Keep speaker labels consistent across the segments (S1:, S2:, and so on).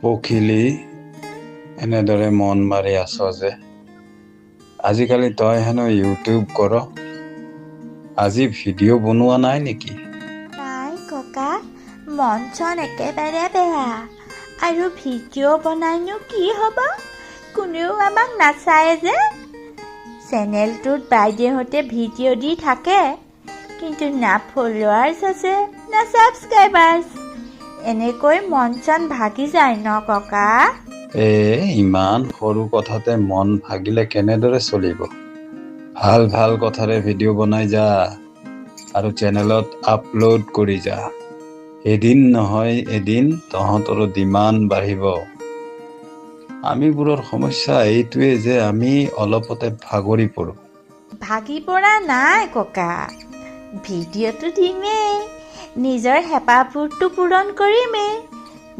S1: পখিলি, এনেদৰে মন মাৰি আছ যে? আজিকালি তই হেনো ইউটিউব কৰ, আজি ভিডিঅ' বনোৱা নাই নেকি?
S2: নাই ককা, মন চন একেবাৰে বেয়া। আৰু ভিডিঅ' বনাইনো কি হ'ব, কোনেও আমাক নাচায় যে। চেনেলটোত বাইদেউহঁতে ভিডিঅ' দি থাকে, কিন্তু না ফলোৱাৰ্ছ আছে না ছাবস্ক্ৰাইবাৰ্ছ। এনেকৈ মন চন ভাগি যায় ন ককা?
S1: এ, ইমান সৰু কথাতে মন ভাগিলে কেনেদৰে চলিব? ভাল ভাল কথাৰে ভিডিঅ' বনাই যা আৰু চেনেলত আপলোড কৰি যা। এদিন নহয় এদিন তহঁতৰো ডিমাণ্ড বাঢ়িব। আমিবোৰৰ সমস্যা এইটোৱে যে আমি অলপতে ভাগৰি পৰোঁ।
S2: ভাগি পৰা নাই ককা, ভিডিঅ'টো দিমেই, নিজৰ হেঁপাহবোৰতো পূৰণ কৰিমেই।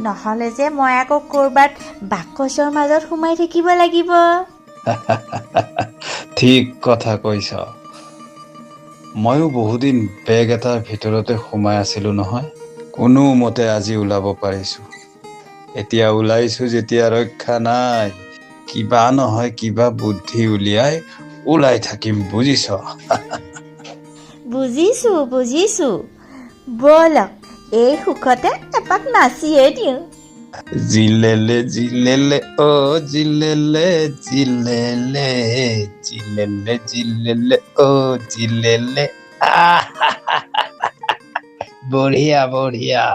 S2: নহ'লে যে মই আকৌ ক'ৰবাত বাকচৰ মাজত সোমাই থাকিব লাগিব।
S1: ঠিক কথা কৈছ। ময়ো বহুদিন বেগ এটাৰ ভিতৰতে সোমাই আছিলোঁ নহয়, কোনোমতে আজি ওলাব পাৰিছোঁ। এতিয়া ওলাইছোঁ যেতিয়া ৰক্ষা নাই, কিবা নহয় কিবা বুদ্ধি উলিয়াই ওলাই থাকিম, বুজিছ?
S2: বুজিছোঁ বুজিছোঁ। ব'লক, এই সুখতে এপাক নাচিয়ে দিওঁ।
S1: জিলেলে জিলেলে অ জিলেলে জিলেলে, জিলেলে জিলেলে অ জিলেলে। আহ, বঢ়িয়া বঢ়িয়া।